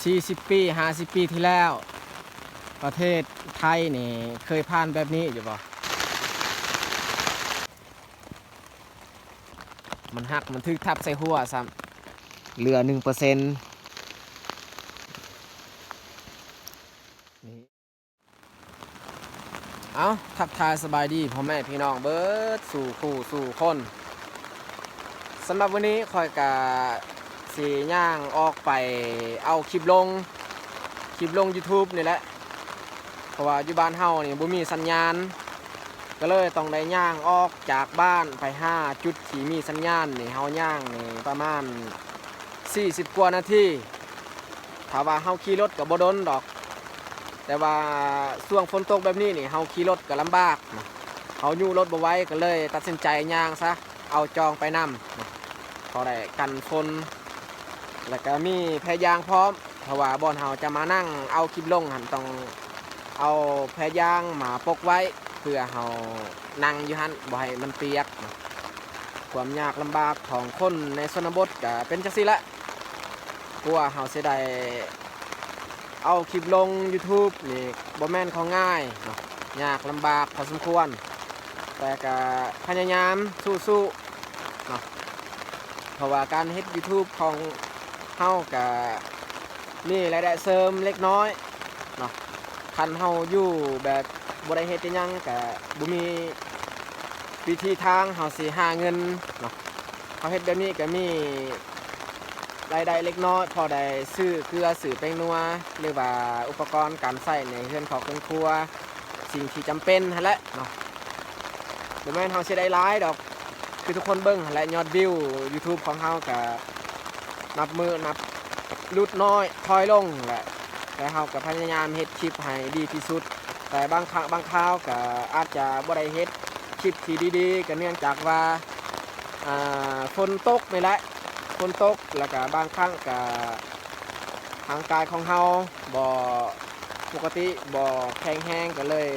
ສີ່ສິບປີ ຫ້າສິບປີທີ່ແລ້ວ ປະເທດໄທນີ້ເຄີຍຜ່ານແບບນີ້ຢູ່ບໍ່? ມັນຫັກ ມັນຖືກທັບໃສ່ຫົວຊ້ຳ ເຫຼືອໜຶ່ງເປີເຊັນ. ເອົ້າ ທັກທາຍສະບາຍດີພໍ່ແມ່ພີ່ນ້ອງເບິດສູ່ຄູ່ສູ່ຄົນ. ສຳລັບມື້ນີ້ຂ້ອຍກະຊິຍ່າງອອກໄປເອົາຄລິບລົງ ຄລິບລົງຢູທູບນີ້ແຫຼະ ເພາະວ່າຢູ່ບ້ານເຮົານີ້ບໍ່ມີສັນຍານ ກໍເລີຍຕ້ອງໄດ້ຍ່າງອອກຈາກບ້ານໄປຫາຈຸດທີ່ມີສັນຍານນີ້ ເຮົາຍ່າງນີ້ປະມານສີ່ສິບກວ່ານາທີ. ຖ້າວ່າເຮົາຂີ່ລົດກໍບໍ່ດົນດອກ ແຕ່ວ່າຊ່ວງຝົນຕົກແບບນີ້ນີ້ ເຮົາຂີ່ລົດກໍລຳບາກນະ ເຮົາຍູ້ລົດບໍ່ໄຫວ ກໍເລີຍຕັດສິນໃຈຍ່າງຊະ ເອົາຈອງໄປນຳນະ ພໍໄດ້ກັນຝົນ ແລ້ວກໍມີແພຍາງພ້ອມ ເພາະວ່າບ່ອນເຮົາຈະມານັ່ງເອົາຄລິບລົງຫັ້ນ ຕ້ອງເອົາແພຍາງມາປົກໄວ້ ເພື່ອເຮົານັ່ງຢູ່ຫັ້ນບໍ່ໃຫ້ມັນປຽກນະ. ຄວາມຍາກລຳບາກຂອງຄົນໃນຊົນນະບົດກໍເປັນຈັ່ງຊີ້ແຫຼະ. ກວ່າເຮົາຊິໄດ້ເອົາຄລິບລົງຢູທູບນີ້ບໍ່ແມ່ນຂອງງ່າຍເນາະ ຍາກລຳບາກພໍສົມຄວນ ແຕ່ກະພະຍາຍາມສູ້ໆເນາະ ເພາະວ່າການເຮັດຢູທູບຂອງເຮົາກະມີລາຍໄດ້ເສີມເລັກນ້ອຍເນາະ. ຄັນເຮົາຢູ່ແບບບໍ່ໄດ້ເຮັດອີ່ຫຍັງ ກະບໍ່ມີວິທີທາງເຮົາຊິຫາເງິນເນາະ. ເຮົາເຮັດແບບນີ້ກະມີລາຍໄດ້ເລັກນ້ອຍ ພໍໄດ້ຊື້ເກືອ ຊື້ແປ້ງນົວ ຫຼືວ່າອຸປະກອນການໃຊ້ໃນເຮືອນຄອບເຮືອນຄົວ ສິ່ງທີ່ຈຳເປັນຫັ້ນແຫຼະເນາະ. ບໍ່ແມ່ນເຮົາຊິໄດ້ຫຼາຍດອກ ຄືທຸກຄົນເບິ່ງຫັ້ນແຫຼະ ຍອດວິວຢູທູບຂອງເຮົາກະນັບມື້ນັບຫຼຸດນ້ອຍຖອຍລົງແຫຼະ ແຕ່ເຮົາກະພະຍາຍາມເຮັດຄລິບໃຫ້ດີທີ່ສຸດ. ແຕ່ບາງຄັ້ງບາງຄາວກະອາດຈະບໍ່ໄດ້ເຮັດຄລິບທີ່ດີໆ ກະເນື່ອງຈາກວ່າ ອ່າ ຝົນຕົກນີ້ແຫຼະ ຝົນຕົກ ແລ້ວກະບາງຄັ້ງກະຮ່າງກາຍຂອງເຮົາບໍ່ປົກກະຕິ ບໍ່ແຂງແຮງ ກະເລີຍ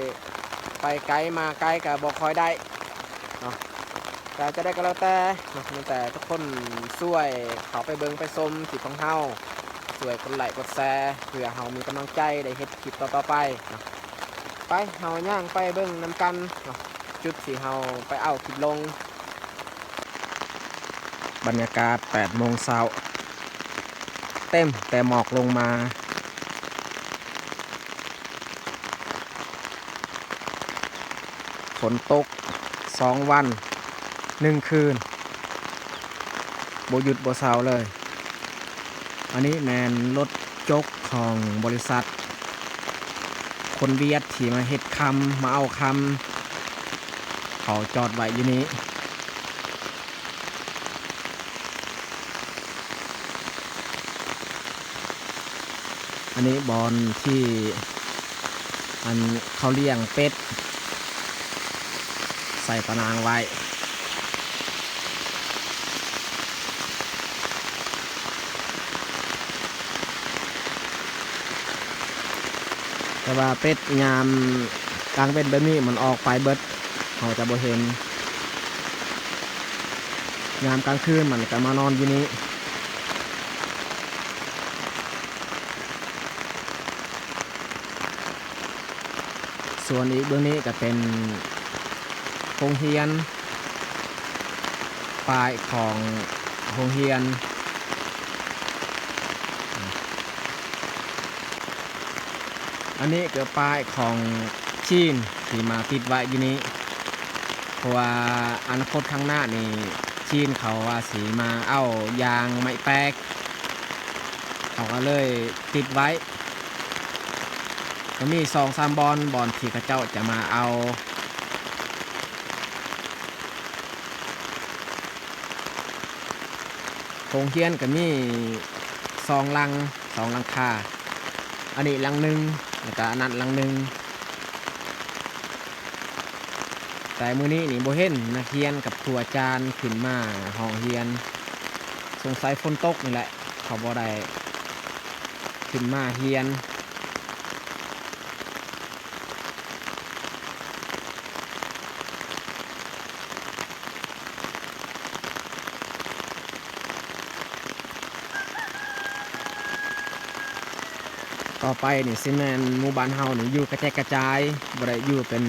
ໄປໄກມາໄກກະບໍ່ຄ່ອຍໄດ້ເນາະ. ກະຈະໄດ້ກໍແລ້ວແຕ່ເນາະ ມີແຕ່ທຸກຄົນຊ່ວຍເຂົ້າໄປເບິ່ງໄປຊົມຄລິບຂອງເຮົາ ຊ່ວຍກົດໄລ້ກົດແຊ ເພື່ອເຮົາມີກຳລັງໃຈໄດ້ເຮັດຄລິບຕໍ່ໆໄປເນາະ. ໄປ ເຮົາຍ່າງໄປເບິ່ງນຳກັນເນາະ ຈຸດທີ່ເຮົາໄປເອົາຄລິບລົງ. ບັນຍາກາດແປດໂມງເຊົ້າ ເຕັມແຕ່ໝອກລົງມາ. ຝົນຕົກສອງວັນໜຶ່ງຄືນ ບໍ່ຢຸດບໍ່ເຊົາເລີຍ. ອັນນີ້ແມ່ນລົດຈົກຂອງບໍລິສັດຄົນຫວຽດທີ່ມາເຮັດຄຳ ມາເອົາຄຳ ເຂົາຈອດໄວ້ຢູ່ນີ້. ອັນນີ້ບ່ອນທີ່ ອັນ ເຂົາລ້ຽງເປັດ ໃສ່ຕາໜ່າງໄວ້. ແຕ່ວ່າເປັດຍາມກາງເວັນແບບນີ້ມັນອອກໄປເບິດ ເຮົາຈະບໍ່ເຫັນ. ຍາມກາງຄືນມັນກະມານອນຢູ່ນີ້. ສ່ວນອີກເບື້ອງນີ້ກະເປັນໂຮງຮຽນ ປ້າຍຂອງໂຮງຮຽນ. ອັນນີ້ກະປ້າຍຂອງຈີນທີ່ມາຕິດໄວ້ຢູ່ນີ້ ເພາະວ່າອະນາຄົດຂ້າງໜ້ານີ້ ຈີນເຂົາວ່າຊິມາເອົາຢາງໄມ້ແປກ ເຂົາກະເລີຍຕິດໄວ້. ກະມີສອງສາມບ່ອນ ບ່ອນທີ່ເຂົາເຈົ້າຈະມາເອົາ. ໂຮງຮຽນກະມີສອງຫຼັງ ສອງຫຼັງຄາ ອັນນີ້ຫຼັງໜຶ່ງ ແລ້ວກະອັນນັ້ນຫຼັງໜຶ່ງ. ແຕ່ມື້ນີ້ນີ້ບໍ່ເຫັນນັກຮຽນກັບຄູອາຈານຂຶ້ນມາຫ້ອງຮຽນ ສົງໄສຝົນຕົກນີ້ແຫຼະ ເຂົາບໍ່ໄດ້ຂຶ້ນມາຮຽນ. ຕໍ່ໄປນີ້ຊິແມ່ນໝູ່ບ້ານເຮົານີ້ຢູ່ກະແຈກກະຈາຍ, ບໍ່ໄດ້ຢູ່ເປັນ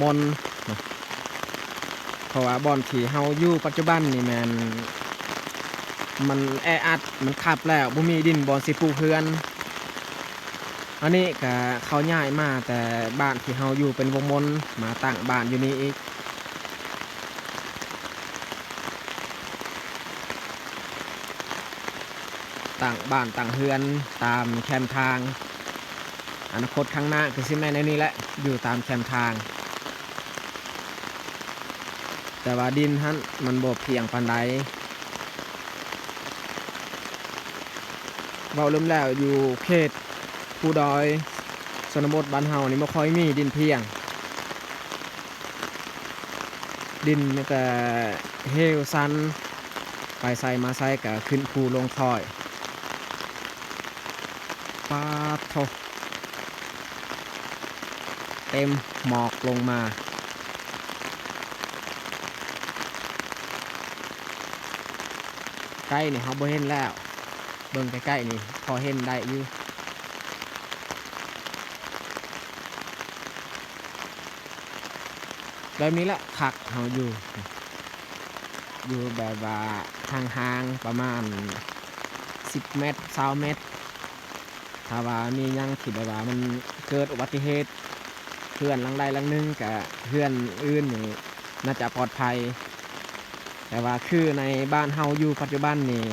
ມົນເນາະ, ເພາະວ່າບ່ອນທີ່ເຮົາຢູ່ປັດຈຸບັນນີ້ແມ່ນມັນແອອັດ, ມັນຄັບແລ້ວ, ບໍ່ມີດິນບ່ອນຊິປູກເຮືອນ. ອັນນີ້ກະເຂົາຍ້າຍມາແຕ່ບ້ານທີ່ເຮົາຢູ່ເປັນວົງມົນ ມາຕັ້ງບ້ານຢູ່ນີ້ອີກ. ຕັ້ງບ້ານຕັ້ງເຮືອນຕາມແຄມທາງ. ອະນາຄົດຂ້າງໜ້າກໍຊິແມ່ນແນວນີ້ແຫຼະ, ຢູ່ຕາມແຄມທາງ. ແຕ່ວ່າດິນຫັ້ນມັນບໍ່ພຽງປານໃດ. ເວົ້າລວມແລ້ວ ຢູ່ເຂດພູດອຍຊົນນະບົດບ້ານເຮົານີ້ ບໍ່ຄ່ອຍມີດິນພຽງ. ດິນມີແຕ່ເຫວຊັນ, ໄປໃສມາໃສກໍຂຶ້ນພູລົງດອຍ. ປາດໂທ້ ເຕັມໝອກລົງມາ. ໃກ້ນີ້ເຮົາບໍ່ເຫັນແລ້ວ, ເບິ່ງໃກ້ໆນີ້ພໍເຫັນໄດ້ຢູ່. ແບບນີ້ແຫຼະຄັກເຮົາຢູ່, ຢູ່ແບບວ່າຫ່າງໆ ປະມານສິບແມັດ ຊາວແມັດ. ຖ້າວ່າມີຫຍັງທີ່ແບບວ່າມັນເກີດອຸບັດຕິເຫດ ເຮືອນຫຼັງໃດຫຼັງໜຶ່ງ ກະເຮືອນອື່ນນີ້ໜ້າຈະປອດໄພ. ແຕ່ວ່າຄືໃນບ້ານເຮົາຢູ່ປັດຈຸບັນນີ້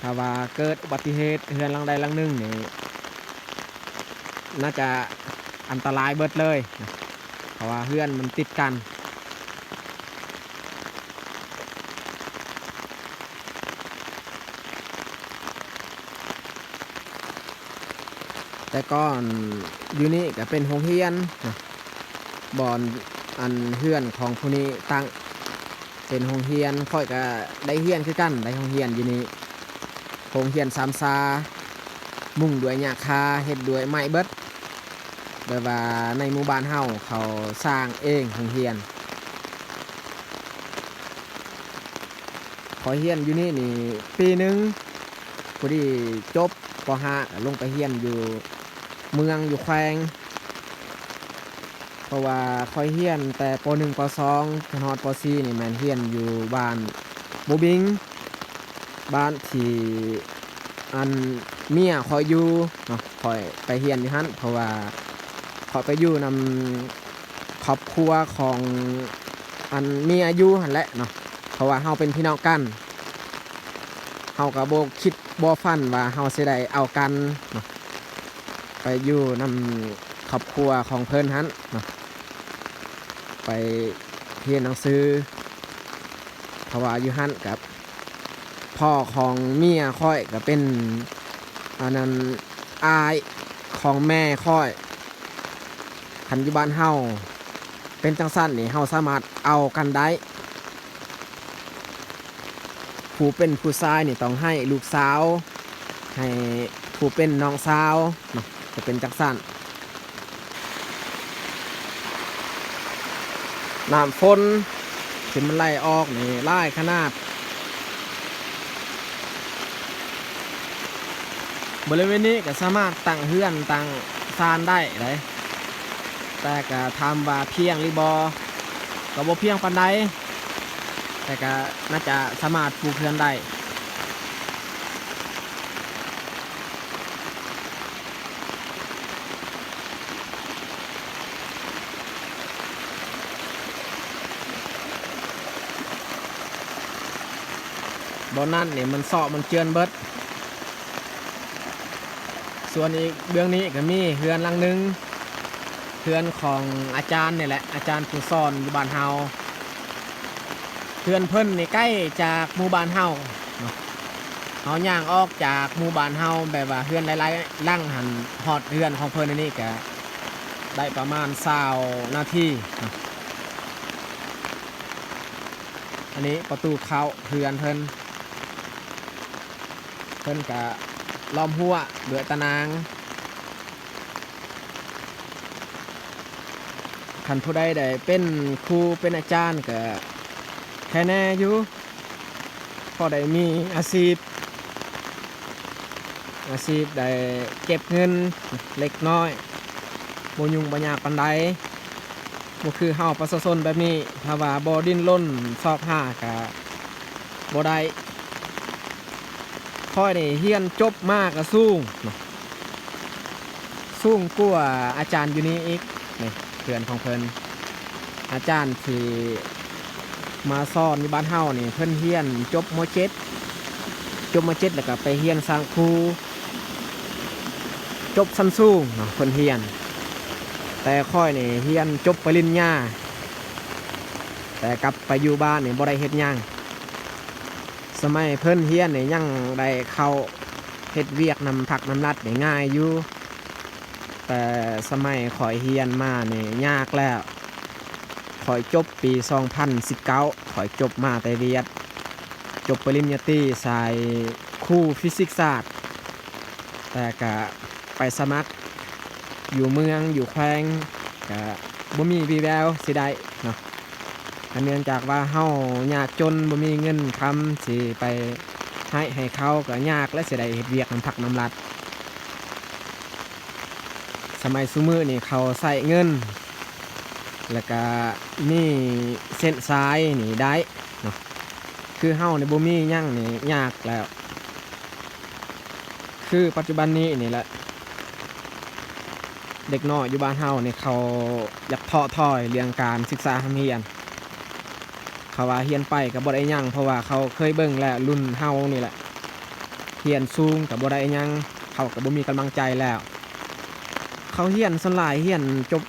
ຖ້າວ່າເກີດອຸບັດຕິເຫດເຮືອນຫຼັງໃດຫຼັງໜຶ່ງນີ້ ໜ້າຈະອັນຕະລາຍເບິດເລີຍ, ເພາະວ່າເຮືອນມັນຕິດກັນ. ແຕ່ກ່ອນຢູ່ນີ້ກະເປັນໂຮງຮຽນເນາະ, ບ່ອນອັນເຮືອນຂອງຜູ້ນີ້ຕັ້ງເປັນໂຮງຮຽນ. ຂ້ອຍກະໄດ້ຮຽນຄືກັນ, ໄດ້ໂຮງຮຽນຢູ່ນີ້, ໂຮງຮຽນສາມຊາ, ມຸງດ້ວຍຫຍ້າຄາ, ເຮັດດ້ວຍໄມ້ເບິດ. ແບບວ່າໃນໝູ່ບ້ານເຮົາເຂົາສ້າງເອງໂຮງຮຽນ. ຂ້ອຍຮຽນຢູ່ນີ້ນີ້ປີໜຶ່ງ, ພໍດີຈົບ ປໍຫ້າ ກໍລົງໄປຮຽນຢູ່ເມືອງ ຢູ່ແຂວງ. ເພາະວ່າຂ້ອຍຮຽນແຕ່ ປໍໜຶ່ງ ປໍສອງ ຈົນຮອດ ປໍສີ່ ນີ້ແມ່ນຮຽນຢູ່ບ້ານບູບິງ, ບ້ານທີ່ອັນເມຍຂ້ອຍຢູ່ເນາະ. ຂ້ອຍໄປຮຽນຢູ່ຫັ້ນ ເພາະວ່າຂ້ອຍໄປຢູ່ນຳຄອບຄົວຂອງອັນເມຍຢູ່ຫັ້ນແຫຼະເນາະ, ເພາະວ່າເຮົາເປັນພີ່ນ້ອງກັນ. ເຮົາກໍບໍ່ຄິດບໍ່ຝັນວ່າເຮົາຊິໄດ້ເອົາກັນເນາະ, ໄປຢູ່ນຳຄອບຄົວຂອງເພິ່ນຫັ້ນເນາະ, ໄປຮຽນໜັງສື. ເພາະວ່າຢູ່ຫັ້ນກັບພໍ່ຂອງເມຍຂ້ອຍກໍເປັນ ອັນນັ້ນ ອ້າຍຂອງແມ່ຂ້ອຍ. ຄັນຢູ່ບ້ານເຮົາເປັນຈັ່ງຊັ້ນນີ້ ເຮົາສາມາດເອົາກັນໄດ້. ຜູ້ເປັນຜູ້ຊາຍນີ້ຕ້ອງໃຫ້ລູກສາວ ໃຫ້ຜູ້ເປັນນ້ອງສາວເນາະ, ຈະເປັນຈັ່ງຊັ້ນ. ນ້ຳຝົນທີ່ມັນໄຫຼອອກນີ້ຫຼາຍຂະໜາດ. ບໍລິເວນນີ້ກໍສາມາດຕັ້ງເຮືອນຕັ້ງຊານໄດ້ເດ້, ແຕ່ກໍຖາມວ່າພຽງຫຼືບໍ່ ກໍບໍ່ພຽງປານໃດ, ແຕ່ກໍໜ້າຈະສາມາດປູກເຮືອນໄດ້. ບ່ອນນັ້ນນີ້ມັນເຊາະມັນເຈື່ອນເບິດ. ສ່ວນອີກເບື້ອງນີ້ກໍມີເຮືອນຫຼັງໜຶ່ງ, ເຮືອນຂອງອາຈານນີ້ແຫຼະ, ອາຈານຜູ້ສອນຢູ່ບ້ານເຮົາ. ເຮືອນເພິ່ນນີ້ໃກ້ຈາກໝູ່ບ້ານເຮົາເນາະ, ເຮົາຍ່າງອອກຈາກໝູ່ບ້ານເຮົາ ແບບວ່າເຮືອນຫຼາຍໆຫຼັງຫັ້ນ ຮອດເຮືອນຂອງເພິ່ນອັນນີ້ກະໄດ້ປະມານຊາວນາທີເນາະ. ອັນນີ້ປະຕູເຂົ້າເຮືອນເພິ່ນ, ເພິ່ນກະລ້ອມຮົ້ວດ້ວຍຕາໜ່າງ. ຄັນຜູ້ໃດໄດ້ເປັນຄູເປັນອາຈານກະແຄ່ແນ່ຢູ່, ພໍໄດ້ມີອາຊີບ. ອາຊີບໄດ້ເກັບເງິນເລັກນ້ອຍ ບໍ່ຫຍຸ້ງບໍ່ຍາກປານໃດ. ບໍ່ຄືເຮົາປະຊາຊົນແບບນີ້ ຖ້າວ່າບໍ່ດີ້ນລົນຊອກຫາກະບໍ່ໄດ້. ຂ້ອຍນີ້ຮຽນຈົບມາກະສູງເນາະ ສູງກວ່າອາຈານຢູ່ນີ້ອີກ. ນີ້ເພື່ອນຂອງເພິ່ນ ອາຈານທີ່ມາສອນຢູ່ບ້ານເຮົານີ້ ເພິ່ນຮຽນຈົບ ມ.ເຈັດ ຈົບ ມ.ເຈັດ ແລ້ວກໍໄປຮຽນສ້າງຄູ ຈົບຊັ້ນສູງເນາະ ເພິ່ນຮຽນ. ແຕ່ຂ້ອຍນີ້ຮຽນຈົບປະລິນຍາ ແຕ່ກັບໄປຢູ່ບ້ານນີ້ບໍ່ໄດ້ເຮັດຫຍັງ. ສະໄໝເພິ່ນຮຽນນີ້ຍັງໄດ້ເຂົ້າເຮັດວຽກນຳພັກນຳລັດນີ້ງ່າຍຢູ່. ແຕ່ສະໄໝຂ້ອຍຮຽນມານີ້ຍາກແລ້ວ. ຂ້ອຍຈົບປີສອງພັນສິບເກົ້າ ຂ້ອຍຈົບມາແຕ່ຫວຽດ ຈົບປະລິນຍາຕີສາຍຄູຟີຊິກສາດ ແຕ່ກະໄປສະໝັກຢູ່ເມືອງຢູ່ແຂວງ ກະບໍ່ມີວີ່ແວວຊິໄດ້ເນາະ. ກະເນື່ອງຈາກວ່າເຮົາຍາກຈົນ ບໍ່ມີເງິນຄຳຊິໄປໃຫ້ ໃຫ້ເຂົາ ກະຍາກແລະ ຊິໄດ້ເຮັດວຽກນຳພັກນຳລັດ. ສະໄໝຊຸມື້ນີ້ເຂົາໃຊ້ເງິນ ແລ້ວກະມີເສັ້ນສາຍນີ້ໄດ້ເນາະ ຄືເຮົານີ້ບໍ່ມີຫຍັງນີ້ຍາກແລ້ວ. ຄືປັດຈຸບັນນີ້ນີ້ແຫຼະ ເດັກນ້ອຍຢູ່ບ້ານເຮົານີ້ເຂົາຢາກທໍ້ຖອຍເລື່ອງການສຶກສາຮ່ຳຮຽນ. ເຂົາວ່າຮຽນໄປກໍບໍ່ໄດ້ຫຍັງ ເພາະວ່າເຂົາເຄີຍເບິ່ງແລ້ວ ລຸ້ນເຮົານີ້ແຫຼະ ຮຽນສູງກໍບໍ່ໄດ້ຫຍັງ ເຂົາກໍບໍ່ມີກຳລັງໃຈແລ້ວ. ເຂົາຮຽນສ່ວນຫຼາຍຮຽນຈົບ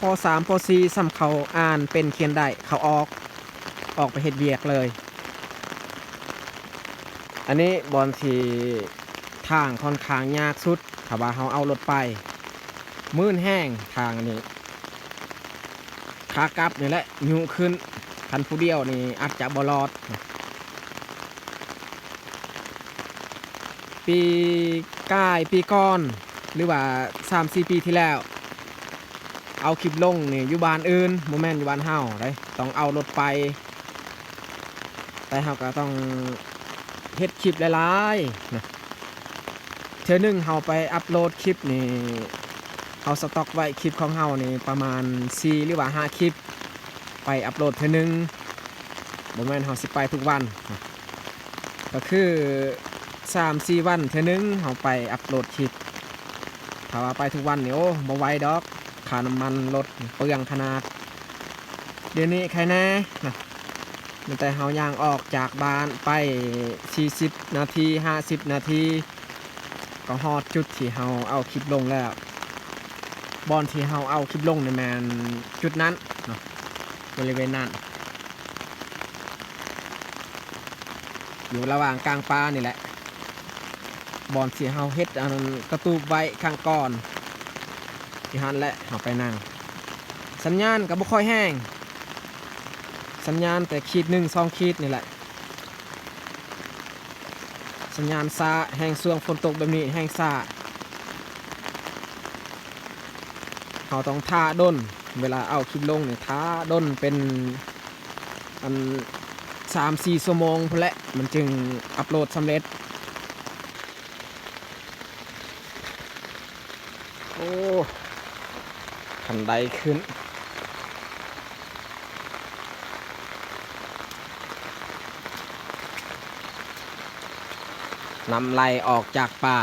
ປໍສາມ ປໍສີ່ ສ່ຳເຂົາອ່ານເປັນຂຽນໄດ້ ເຂົາອອກ ອອກໄປເຮັດວຽກເລີຍ. ອັນນີ້ບ່ອນທີ່ທາງຂ້ອນຂ້າງຍາກສຸດ ຖ້າວ່າເຮົາເອົາລົດໄປ ມື່ນແຮງທາງນີ້. ຂາກັບນີ້ແຫຼະຍຸຂຶ້ນ ຄັນຜູ້ດຽວນີ້ອາດຈະບໍ່ລອດ. ປີກາຍປີກ່ອນ ຫຼືວ່າສາມສີ່ປີທີ່ແລ້ວ ເອົາຄລິບລົງນີ້ຢູ່ບ້ານອື່ນ ບໍ່ແມ່ນຢູ່ບ້ານເຮົາເດ້ ຕ້ອງເອົາລົດໄປ. ແຕ່ເຮົາກໍຕ້ອງເຮັດຄລິບຫຼາຍໆນະ ເທື່ອໜຶ່ງເຮົາໄປອັບໂຫຼດຄລິບນີ້ ເຮົາສະຕັອກໄວ້ຄລິບຂອງເຮົານີ້ປະມານສີ່ຫຼືວ່າຫ້າຄລິບ ໄປອັບໂຫຼດເທື່ອໜຶ່ງ ບໍ່ແມ່ນເຮົາຊິໄປທຸກວັນ ກໍຄືສາມສີ່ວັນເທື່ອໜຶ່ງເຮົາໄປອັບໂຫຼດຄລິບ. ຖ້າວ່າໄປທຸກວັນນີ້ ໂອ້ ບໍ່ໄຫວດອກ ຄ່ານ້ຳມັນລົດເປືອງຂະໜາດ. ດຽວນີ້ໃຄແນ່ນະ ແຕ່ເຮົາຍ່າງອອກຈາກບ້ານໄປສີ່ສິບນາທີ ຫ້າສິບນາທີ ກໍຮອດຈຸດທີ່ເຮົາເອົາຄລິບລົງແລ້ວ. ບ່ອນທີ່ເຮົາເອົາຄລິບລົງນີ້ແມ່ນຈຸດນັ້ນເນາະ ບໍລິເວນນັ້ນ ຢູ່ລະຫວ່າງກາງປ່ານີ້ແຫຼະ ບ່ອນທີ່ເຮົາເຮັດອັນກະຕູບໄວ້ຄັ້ງກ່ອນ. ຢູ່ຫັ້ນແຫຼະເຮົາໄປນັ່ງ. ສັນຍານກໍບໍ່ຄ່ອຍແຮງ ສັນຍານແຕ່ຂີດໜຶ່ງສອງຂີດນີ້ແຫຼະ. ສັນຍານຊ້າແຮງ ຊ່ວງຝົນຕົກແບບນີ້ແຮງຊ້າ. ເຮົາຕ້ອງຖ້າດົນ ເວລາເອົາຄລິບລົງນີ້ ຖ້າດົນເປັນອັນສາມສີ່ຊົ່ວໂມງພຸ້ນແຫຼະ ມັນຈຶ່ງອັບໂຫຼດສຳເລັດ. ໂອ້ ຄັນໄດຂຶ້ນ ນ້ຳໄຫຼອອກຈາກປ່າ.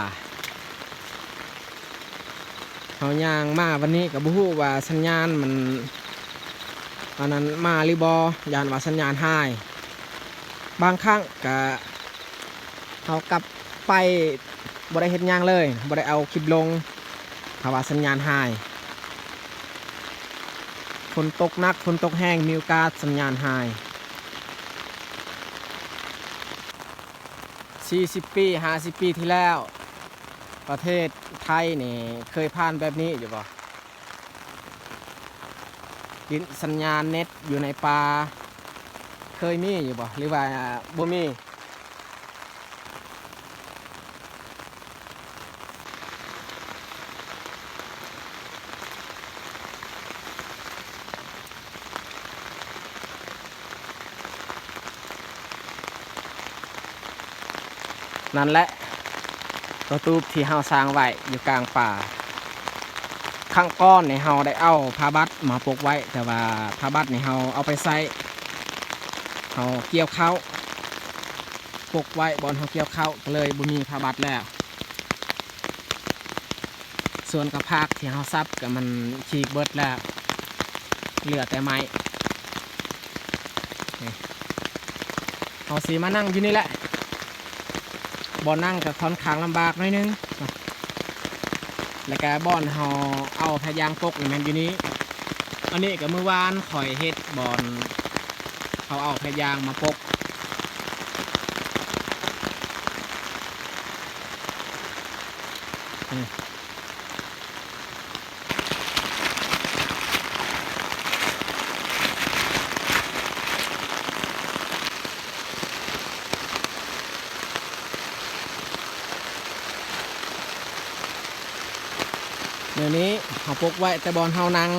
ເຮົາຍ່າງມາວັນນີ້ກໍບໍ່ຮູ້ວ່າສັນຍານມັນ ອັນນັ້ນມາຫຼືບໍ່ ຢ້ານວ່າສັນຍານຫາຍ. ບາງຄັ້ງກະ ເຮົາກັບໄປບໍ່ໄດ້ເຮັດຫຍັງເລີຍ ບໍ່ໄດ້ເອົາຄລິບລົງ ຖ້າວ່າສັນຍານຫາຍ. ຝົນຕົກໜັກ ຝົນຕົກແຮງ ມີໂອກາດສັນຍານຫາຍ. ສີ່ສິບປີ ຫ້າສິບປີທີ່ແລ້ວ ປະເທດໄທນີ້ເຄີຍຜ່ານແບບນີ້ຢູ່ບໍ່? ດິນ ສັນຍານເນັດຢູ່ໃນປ່າ ເຄີຍມີຢູ່ບໍ່ ຫຼືວ່າບໍ່ມີ? ນັ້ນແຫຼະ ສະຕູບທີ່ເຮົາສ້າງໄວ້ຢູ່ກາງປ່າ. ຄັ້ງກ່ອນນີ້ເຮົາໄດ້ເອົາຜ້າບັດມາປົກໄວ້, ແຕ່ວ່າຜ້າບັດນີ້ເຮົາເອົາໄປໃຊ້, ເຮົາກ່ຽວເຂົ້າ, ປົກໄວ້ບ່ອນເຮົາກ່ຽວເຂົ້າ, ກໍເລີຍບໍ່ມີຜ້າບັດແລ້ວ. ສ່ວນກະພາກທີ່ເຮົາສັບກໍມັນຂີກເບິດແລ້ວ, ເຫຼືອແຕ່ໄມ້. ນີ້ ເຮົາຊິມານັ່ງຢູ່ນີ້ແຫຼະ. ບ່ອນນັ່ງກໍຄ່ອນຂ້າງລຳບາກໜ້ອຍໜຶ່ງ, ແລ້ວກໍບ່ອນເຮົາເອົາຜ້າຢາງປົກນີ້ແມ່ນຢູ່ນີ້. ອັນນີ້ກໍມື້ວານຂ້ອຍເຮັດບ່ອນເຮົາເອົາຜ້າຢາງມາປົກ. ແນວນີ້ເຮົາປົກໄວ້ແຕ່ບ່ອນເຮົານັ່ງ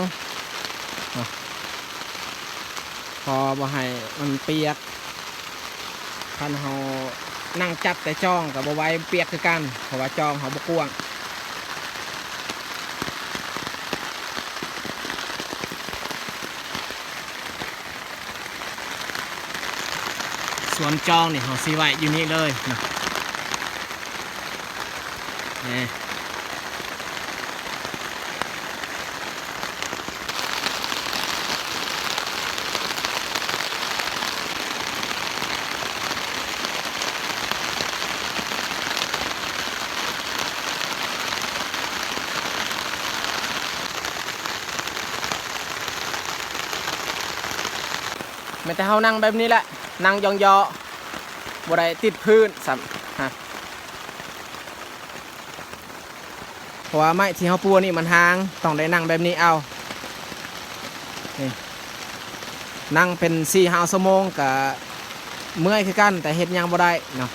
ເນາະ ພໍບໍ່ໃຫ້ມັນປຽກ. ຄັນເຮົານັ່ງຈັບແຕ່ຈອງກໍບໍ່ໄຫວ, ປຽກຄືກັນ, ເພາະວ່າຈອງເຮົາບໍ່ກວ້າງ. ສ່ວນຈອງນີ້ເຮົາຊິໄວ້ຢູ່ນີ້ເລີຍເນາະ. ແມ່ນແຕ່ເຮົານັ່ງແບບນີ້ແຫຼະ, ນັ່ງຢອງເຢາະ, ບໍ່ໄດ້ຕິດພື້ນຊ້ຳ. ເພາະວ່າໄມ້ທີ່ເຮົາປູນີ້ມັນຫ່າງ, ຕ້ອງໄດ້ນັ່ງແບບນີ້ເອົາ. ນີ້ ນັ່ງເປັນສີ່ຫ້າຊົ່ວໂມງກະເມື່ອຍຄືກັນ, ແຕ່ເຮັດຫຍັງບໍ່ໄດ້ເນາະ,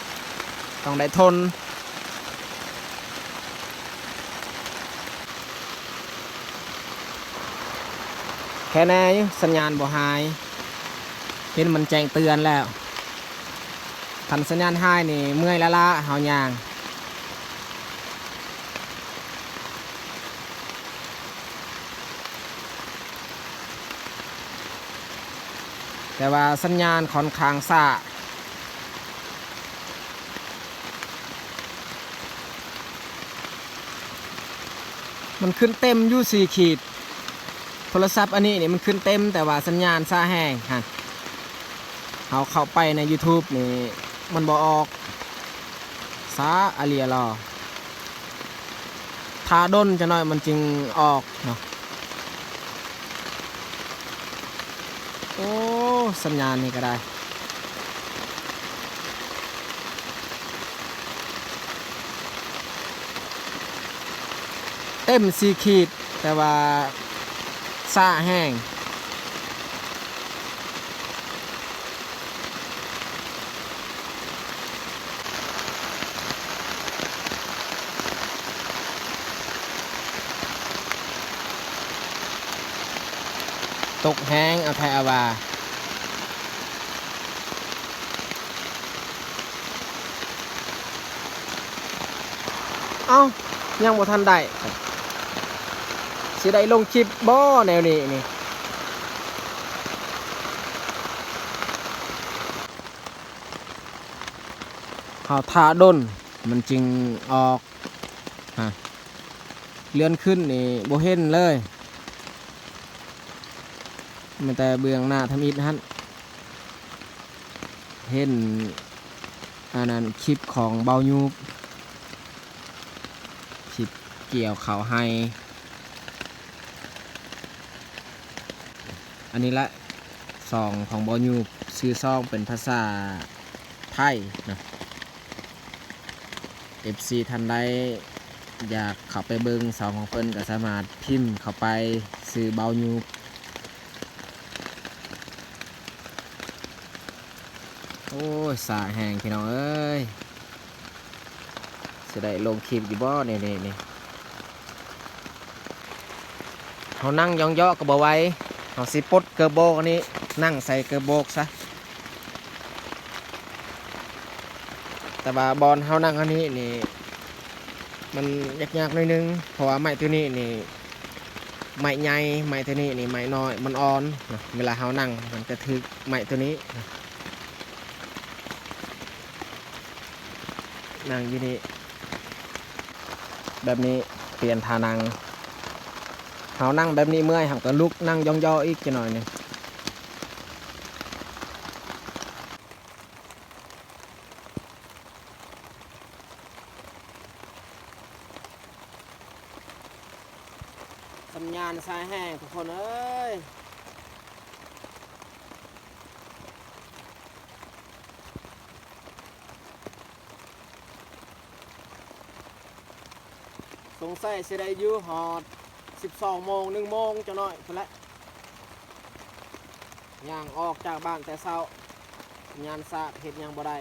ຕ້ອງໄດ້ທົນ. ແຄ່ແນ່ຢູ່, ສັນຍານບໍ່ຫາຍ, ເຫັນມັນແຈ້ງເຕືອນແລ້ວ. ຄັນສັນຍານຫາຍນີ້ເມື່ອຍລ້າໆ ເຮົາຍ່າງ. ແຕ່ວ່າສັນຍານຄ່ອນຂ້າງຊ້າ. ມັນຂຶ້ນເຕັມຢູ່ສີ່ຂີດ. ໂທລະສັບອັນນີ້ນີ້ມັນຂຶ້ນເຕັມ, ແຕ່ວ່າສັນຍານຊ້າແຮງຫັ້ນ. ເຮົາເຂົ້າໄປໃນຢູທູບນີ້ມັນບໍ່ອອກ, ຊ້າອາຫຼີອາຫຼໍ. ຖ້າດົນຈັກໜ້ອຍມັນຈຶ່ງອອກເນາະ. ໂອ້ ສັນຍານນີ້ກໍໄດ້. ເຕັມສີ່ຂີດ, ແຕ່ວ່າຊ້າແຮງ. ຕົກແຮງເອົາແທ້ເອົາວ່າ. ເອົ້າ ຍັງບໍ່ທັນໄດ້, ຊິໄດ້ລົງຄລິບບໍ່ແນວນີ້ນີ້? ເຮົາຖ້າດົນມັນຈຶ່ງອອກ. ຮະ ເລື່ອນຂຶ້ນນີ້ບໍ່ເຫັນເລີຍ, ມີແຕ່ເບື້ອງໜ້າທຳອິດຫັ້ນ. ເຫັນອັນນັ້ນ ຄລິບຂອງບ່າວຍູບ, ຄລິບກ່ຽວເຂົ້າໄຮ່. ອັນນີ້ລະ ຊ່ອງຂອງບ່າວຍູບ, ຊື່ຊ່ອງເປັນພາສາໄທເນາະ. ເອັຟຊີ ທ່ານໃດຢາກເຂົ້າໄປເບິ່ງຊ່ອງຂອງເພິ່ນ ກໍສາມາດພິມເຂົ້າໄປ, ຊື່ບ່າວຍູບ. ໂອ້ຍ ຊ້າແຮງພີ່ນ້ອງເອີຍ, ຊິໄດ້ລົງຄລິບຢູ່ບໍ່ນີ້ ນີ້ ນີ້? ເຮົານັ່ງຢອງເຍາະກໍບໍ່ໄຫວ, ເຮົາຊິປົດເກີບໂບກອັນນີ້, ນັ່ງໃສ່ເກີບໂບກຊະ. ແຕ່ວ່າບ່ອນເຮົານັ່ງອັນນີ້ນີ້ ມັນຍາກໆໜ້ອຍໜຶ່ງ ເພາະວ່າໄມ້ຕົວນີ້ນີ້ ໄມ້ໃຫຍ່ ໄມ້ຕົວນີ້ນີ້ໄມ້ນ້ອຍ ມັນອ່ອນນະ ເວລາເຮົານັ່ງມັນກະຖືກໄມ້ຕົວນີ້ນະ. ນັ່ງຢູ່ນີ້ ແບບນີ້ ປ່ຽນທ່ານັ່ງ. ເຮົານັ່ງແບບນີ້ເມື່ອຍ ເຮົາກະລຸກນັ່ງຢ່ອງຍໍອີກຈັກໜ້ອຍໜຶ່ງ. ສັນຍານສາຍແຮງທຸກຄົນເອີຍ. ສົງໄສຊິໄດ້ຢູ່ຮອດສິບສອງໂມງ ໜຶ່ງໂມງ ຈັກໜ້ອຍພຸ້ນແຫຼະ. ຍ່າງອອກຈາກບ້ານແຕ່ເຊົ້າ ຍານຊາກເຮັດຫຍັງບໍ່ໄດ້.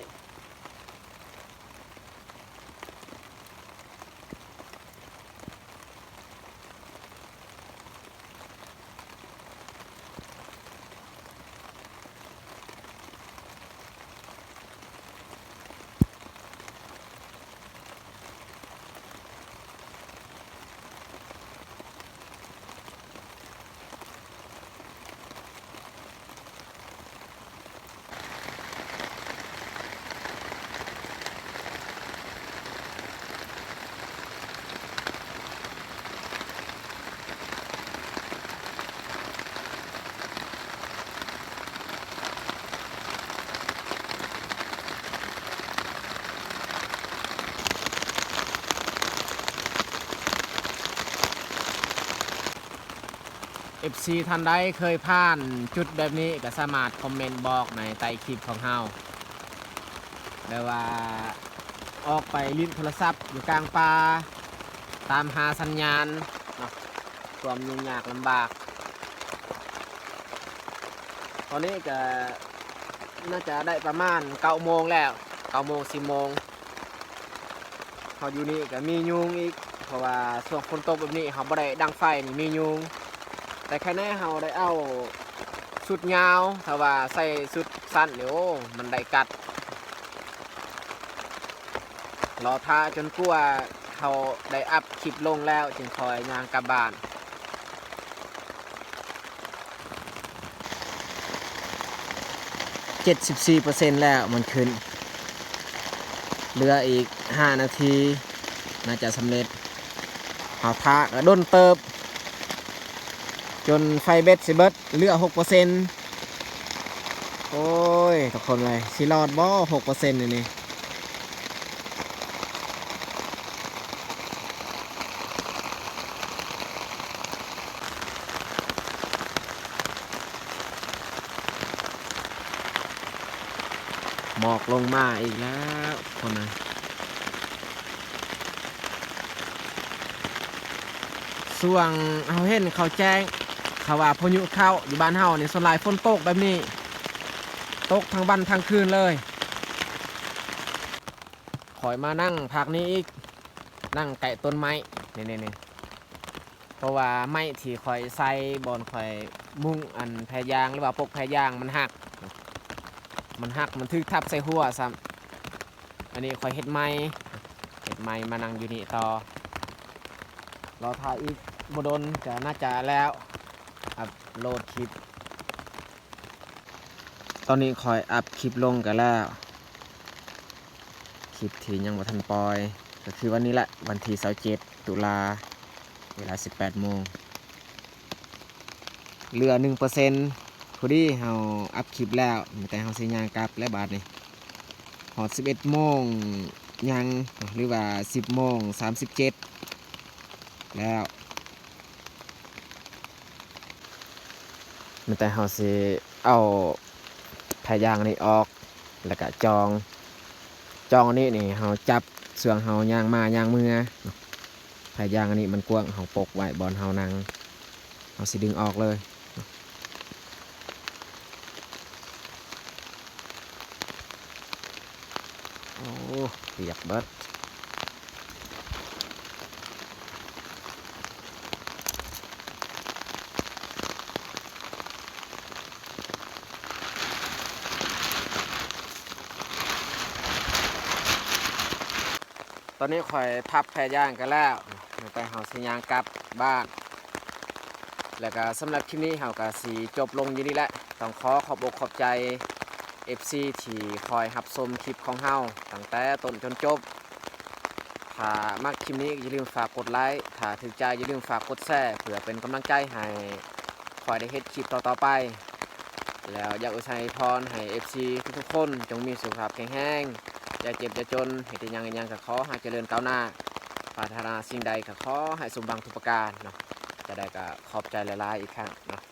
ເອັຟຊີ ທ່ານໃດເຄີຍຜ່ານຈຸດແບບນີ້ ກໍສາມາດຄອມເມັນບອກໃນໃຕ້ຄລິບຂອງເຮົາ ແບບວ່າອອກໄປຫຼິ້ນໂທລະສັບຢູ່ກາງປ່າ ຕາມຫາສັນຍານເນາະ ຄວາມຫຍຸ້ງຍາກລຳບາກ. ຕອນນີ້ກໍໜ້າຈະໄດ້ປະມານເກົ້າໂມງແລ້ວ ເກົ້າໂມງ ສິບໂມງ. ເຮົາຢູ່ນີ້ກໍມີຍຸງອີກ ເພາະວ່າຊ່ວງຝົນຕົກແບບນີ້ ເຮົາບໍ່ໄດ້ດັງໄຟນີ້ມີຍຸງ. ແຕ່ໄຄແນ່ເຮົາໄດ້ເອົາຊຸດຍາວ ຖ້າວ່າໃສ່ຊຸດສັ້ນນີ້ ໂອ້ ມັນໄດ້ກັດ. ລໍຖ້າຈົນກວ່າເຮົາໄດ້ອັບຄລິບລົງແລ້ວ ຈຶ່ງຄ່ອຍຍ່າງກັບບ້ານ. ເຈັດສິບສີ່ເປີເຊັນແລ້ວມັນຂຶ້ນ ເຫຼືອອີກຫ້ານາທີ ໜ້າຈະສຳເລັດ. ເຮົາຖ້າກໍດົນເຕີບ ຈົນໄຟເບັດຊິເບິດ ເຫຼືອຫົກເປີເຊັນ. ໂອ້ຍ ທຸກຄົນເອີຍ ຊິລອດບໍ່ ຫົກເປີເຊັນນີ້? ໝອກລົງມາອີກແລ້ວ ຄົນນະ. ຊ່ວງເຮົາເຫັນເຂົາແຈ້ງ ເຂົາວ່າພາຍຸເຂົ້າ ຢູ່ບ້ານເຮົານີ້ ສ່ວນຫຼາຍຝົນຕົກແບບນີ້ ຕົກທັງວັນທັງຄືນເລີຍ. ຂ້ອຍມານັ່ງພັກນີ້ອີກ ນັ່ງໃກ້ຕົ້ນໄມ້ ນີ້ໆ ເພາະວ່າໄມ້ທີ່ຂ້ອຍໃສ່ບ່ອນຂ້ອຍມຸງອັນແພຢາງ ຫຼືວ່າປົກແພຢາງມັນຫັກ ມັນຫັກ ມັນຖືກທັບໃສ່ຫົວຊ້ຳ. ອັນນີ້ຂ້ອຍເຮັດໃໝ່ ເຮັດໃໝ່ມານັ່ງຢູ່ນີ້ຕໍ່. ລໍຖ້າອີກບໍ່ດົນກໍໜ້າຈະແລ້ວ ອັບໂຫຼດຄລິບ. ຕອນນີ້ຂ້ອຍອັບຄລິບລົງກໍແລ້ວ ຄລິບທີ່ຍັງບໍ່ທັນປ່ອຍ ກໍຄືວັນນີ້ແຫຼະ ວັນທີຊາວເຈັດ ຕຸລາ ເວລາສິບແປດໂມງ ເຫຼືອໜຶ່ງເປີເຊັນ. ພໍດີເຮົາອັບຄລິບແລ້ວ ມີແຕ່ເຮົາຊິຍ່າງກັບແລ້ວບາດນີ້ ຮອດສິບເອັດໂມງຍັງ ຫຼືວ່າສິບໂມງສາມສິບເຈັດແລ້ວ. ມີແຕ່ເຮົາຊິເອົາແພຢາງອັນນີ້ອອກ ແລ້ວກະຈອງ ຈອງອັນນີ້ນີ້ເຮົາຈັບຊ່ວງເຮົາຍ່າງມາຍ່າງເມືອ ແພຢາງອັນນີ້ມັນກວ້າງ ເຮົາປົກໄວ້ບ່ອນເຮົານັ່ງ ເຮົາຊິດຶງອອກເລີຍ. ໂອ້ ປຽກເບິດ. ຕອ ນີ້ຂ້ອຍພັບແພຍ່າງກັນແລ້ວ ແຕ່ເຮົາຊິຍ່າງກັບບ້ານ ແລ້ວກໍສຳລັບຄລິບນີ້ເຮົາກໍຊິຈົບລົງຢູ່ນີ້ແຫຼະ. ຕ້ອງຂໍຂອບອົກຂອບໃຈເອັຟຊີທີ່ຄອຍຮັບຊົມຄລິບຂອງເຮົາຕັ້ງແຕ່ຕົ້ນຈົນຈົບ. ຖ້າມັກຄລິບນີ້ກໍຢ່າລືມຝາກກົດໄລ, ຖ້າຖືກໃຈຢ່າລືມຝາກກົດແຊ ເພື່ອເປັນກຳລັງໃຈໃຫ້ຂ້ອຍໄດ້ເຮັດຄລິບຕໍ່ໆໄປ. ແລ້ວຢາກອວຍໄຊພອນໃຫ້ເອັຟຊີທຸກໆຄົນຈົ່ງມີສຸຂະພາບແຂງແຮງ, ຢ່າເຈັບຢ່າຈົນ, ເຮັດອີ່ຫຍັງອີ່ຫຍັງກໍຂໍໃຫ້ຈະເລີນກ້າວໜ້າ, ປາດຖະໜາສິ່ງໃດກໍຂໍໃຫ້ສົມຫວັງທຸກປະການເນາະ. ຈະໄດ້ກໍຂອບໃຈຫຼາຍໆອີກຄັ້ງເນາະ.